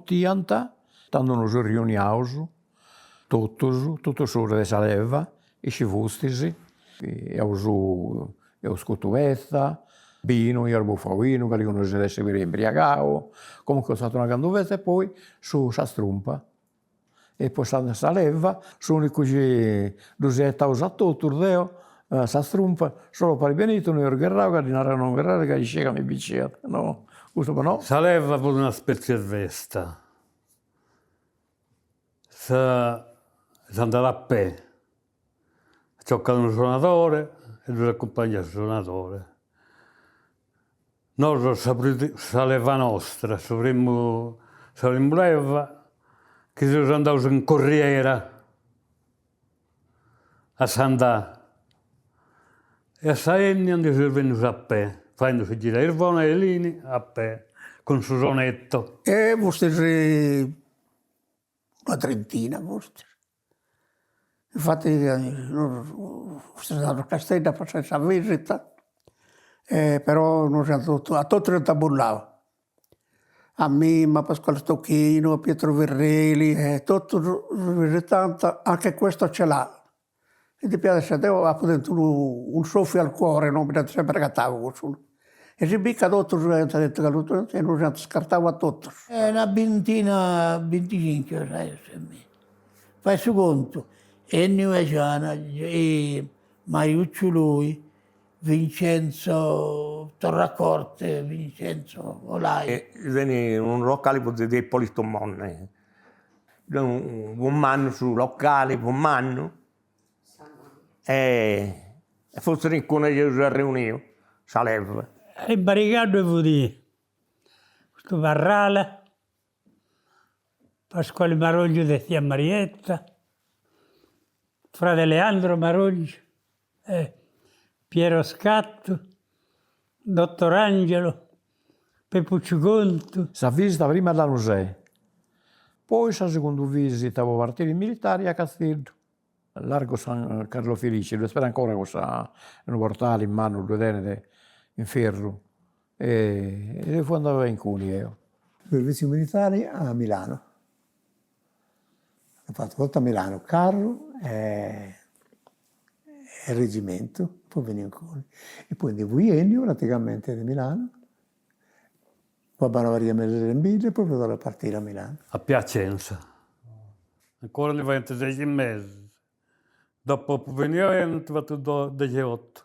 mutiant, tando nos seus riuniaus totus, totus sos de sa leva, isci fustis, iaus iaus cotu petza, binu, iaus bufau 'inu, calicunu si at essi puru imbriagau, comunque eus fatu una grandu festa e poi su sa strumpa E poi sa sa leva, s'unicu chi ddus ia 'etaus a totus deo, sa strumpa, solu a Benito no eus gherrau ca ddi narau non gherrare ca iscia ca mi binciat, no, custu no. Sa leva fut una spetzie 'e festa, s'andat a pè, Tzocat unu sonadore e ddus acumpangiat su sonadore. Nosu sa sa leva nostra, su primu sa primu leva, chi seus andaus in corriera a s'andà e a sa 'ennia ndi seus bennius a pè, faendi su giru 'e Irvona e Elini a pè cun su sonetto. E fustis una trentina fustis Infati nosu fustis andaus a Casteddu a passai sa visita e però nos iant totu, a totus iant bullau, a mimmi, a Pasquale Stochino, a Pietro Verreli e totus si visitant, anche questo ce l'ha. E depiat essi, deu apu tentu unu unu soffio al cuore, no, mi dd'ant sempri agatau cussu, e si bit ca totus aiant tentu ca e nos iant scartau a totus. Una bintina, binticincu eus a essi Fai su contu, Ennio Giana, Mariucciu Loi, Vincenzo Torracorte, Vincenzo Olai. Tenit unu locali po de Ippolito Monne, fut mannu su locali, fut mannu e fortzis calincunu eus arreuniu sa leva. In Barigadu fut custu Parrale Pasquale Marongiu de tzia Marietta, frade Leandro Marongiu, Piero Scattu, dottor Angelo, Peppucciu Contu. Sa visita prima a Lanusè, poi sa segundu visita po partiri militari a Casteddu, largo San Carlo Felice, ddu est ancora cussa, unu portali mannu ddu tenet in ferru e fui andau a inguni eo. Serviziu militari a Milano, apu fatu totu a Milano, carru e regimentu, poi beniu inguni. E poi ndi fui 'enniu praticamente de Milano, fui abarrau una pariga 'e mesis in bidda e poi fui torrau a partiri a Milano. A Piacenza, ancora ndi faiant sexi mesis, dopu apu beniu ant fatu dexiotu.